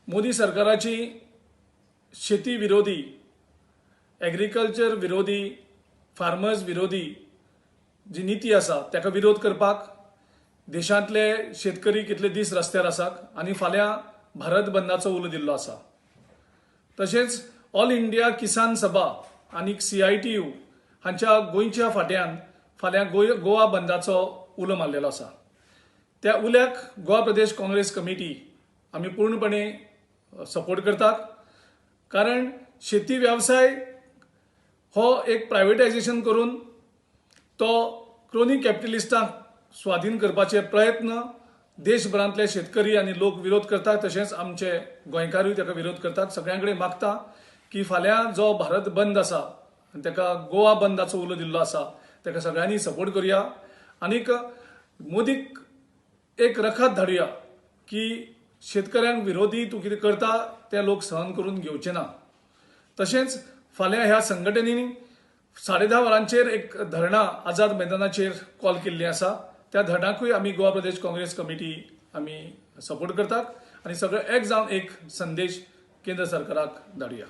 मोदी सरकाराची शेती विरोधी, एग्रीकल्चर विरोधी, फार्मर्स विरोधी जी निती आसा ताका विरोध करपाक देशांतले शेतकरी कितले दीस रस्त्यार आसात आनी फाल्यां भारत बंदाचो उलो दिल्लो आसा. तशेंच ऑल इंडिया किसान सभा आनी सीआयटीयू हांच्या गोंयच्या फांट्यान फाल्यां गोवा बंदाचो उलो मारलेलो आसा. त्या उल्याक गोवा प्रदेश काँग्रेस कमिटी आमी पूर्णपणे सपोर्ट करतात, कारण शेती वेवसाय हो एक प्रायवेटायझेशन करून तो क्रोनी कॅपिटलिस्टांक स्वाधीन करपाचे प्रयत्न देशभरांतले शेतकरी आनी लोक विरोध करतात. तशेंच आमचे गोंयकारूय ताका विरोध करतात. सगळ्यां कडेन मागता की फाल्यां जो भारत बंद आसा आनी ताका गोवा बंदाचो उलो दिल्लो आसा, ताका सगळ्यांनी सपोर्ट करुया आनीक मोदीक एक रकाद धाडुया की शेतकऱ्यांक विरोधी तूं कितें करता ते लोक सहन करून घेवचे ना. तशेंच फाल्यां ह्या संघटनेनी 10:30 वरांचेर एक धरणां आझाद मैदानाचेर कॉल केल्ली आसा. त्या धरणाकूय आमी गोवा प्रदेश काँग्रेस कमिटी आमी सपोर्ट करतात आनी सगळे एक जावन एक संदेश केंद्र सरकाराक धाडुया.